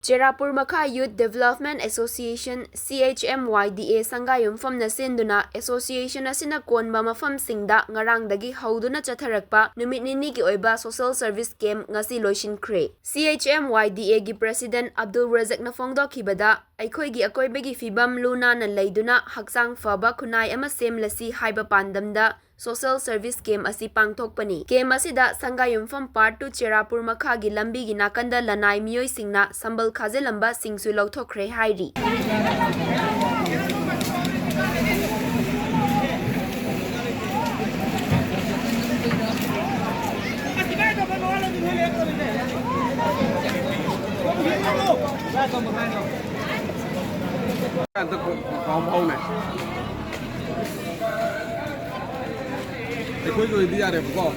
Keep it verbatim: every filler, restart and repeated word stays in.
ꯆꯦꯔꯥꯄꯨꯔ ꯃꯈꯥ Youth Development Association, C H M Y D A, ꯁꯪꯒꯥꯌꯨꯝꯐꯝꯅ ꯁꯤꯟꯗꯨꯅ association ꯑꯁꯤꯅ ꯀꯣꯟꯕ ꯃꯐꯝꯁꯤꯡꯗ ꯉꯔꯥꯡꯗꯒꯤ ꯍꯧꯗꯨꯅ ꯆꯠꯊꯔꯛꯄ ꯅꯨꯃꯤꯠ ꯅꯤꯅꯤꯒꯤ ꯑꯣꯏꯕ social service camp ꯉꯁꯤ ꯂꯣꯏꯁꯤꯟꯈ꯭ꯔꯦ꯫ C H M Y D A ꯒꯤ president ꯑꯕꯗꯨꯜ ꯔꯖꯛꯅ ꯐꯣꯡꯗꯣꯛꯈꯤꯕꯗ, ꯑꯩꯈꯣꯏꯒꯤ ꯑꯀꯣꯏꯕꯒꯤ ꯐꯤꯕꯝ ꯂꯨ ꯅꯥꯟꯅ ꯂꯩꯗꯨꯅ ꯍꯛꯆꯥꯡ ꯐꯕ ꯈꯨꯟꯅꯥꯏ ꯑꯃ ꯁꯦꯝꯂꯁꯤ ꯍꯥꯏꯕ ꯄꯥꯟꯗꯝꯗ social service camp ꯑꯁꯤ ꯄꯥꯡꯊꯣꯛꯄꯅꯤ꯫ Camp ꯑꯁꯤꯗ ꯁꯪꯒꯥꯌꯨꯝꯐꯝ Part two ꯆꯦꯔꯥꯄꯨꯔ ꯃꯈꯥꯒꯤ ꯂꯝꯕꯤꯒꯤ ꯅꯥꯀꯟꯗ ꯂꯅꯥꯏ ꯃꯤꯑꯣꯏꯁꯤꯡꯅ ꯁꯝꯕꯜ ꯈꯥꯖꯤꯜꯂꯝꯕꯁꯤꯡꯁꯨ ꯂꯧꯊꯣꯛꯈ꯭ꯔꯦ ꯍꯥꯏꯔꯤ꯫ ꯍꯟꯗꯛ ꯄꯥꯎ ꯐꯥꯎꯅꯦ꯫ ꯑꯩꯈꯣꯏꯒꯤ ꯑꯣꯏꯗꯤ ꯌꯥꯔꯦꯕꯀꯣ꯫